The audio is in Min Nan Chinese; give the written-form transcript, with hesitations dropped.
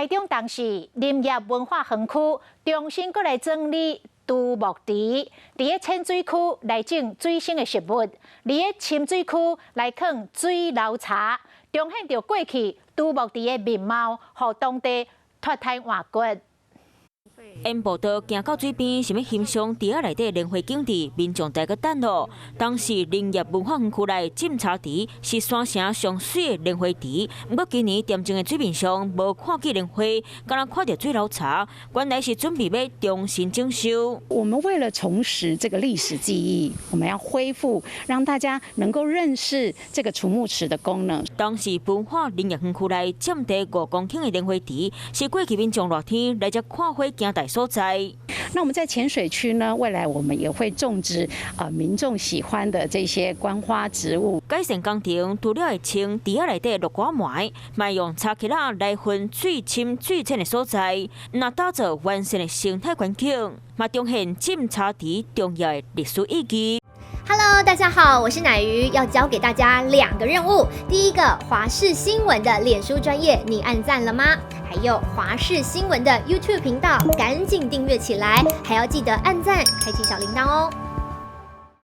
台中東勢林業文化園區重新閣來整理貯木池，佇咧淺水區來種水生的植物，佇咧深水區來囥水流柴，重現著過去貯木池的面貌，予當地脫胎換骨。沿步道行到水邊，想欲欣賞池仔內底蓮花景致，民眾大閣等囉。當時林業文化園區內浸茶池是山城上媠的蓮花池，毋過今年恬靜的水面上無看見蓮花，敢若看著水流柴，原來是準備欲重新整修。我們為了重拾這個歷史記憶，我們要恢復，讓大家能夠認識這個儲木池的功能。當時文化林業園區內佔地5公頃的蓮花池，是過去民眾熱天來遮看花行台所在。那我們在淺水區呢，未來我們也會種植啊民眾喜歡的這些觀花植物。改善工程除了會清池仔內底落瓜糜，嘛用柴起仔來分水深水淺的所在，若打造完善的生態環境，嘛彰顯浸茶池重要的歷史意義。 Hello，大家好，我是乃瑜，要交給大家兩個任務。第一個，華視新聞的臉書專頁，你按讚了嗎？還有華視新聞的 YouTube 頻道，趕緊訂閱起來，還要記得按讚，開啟小鈴鐺哦。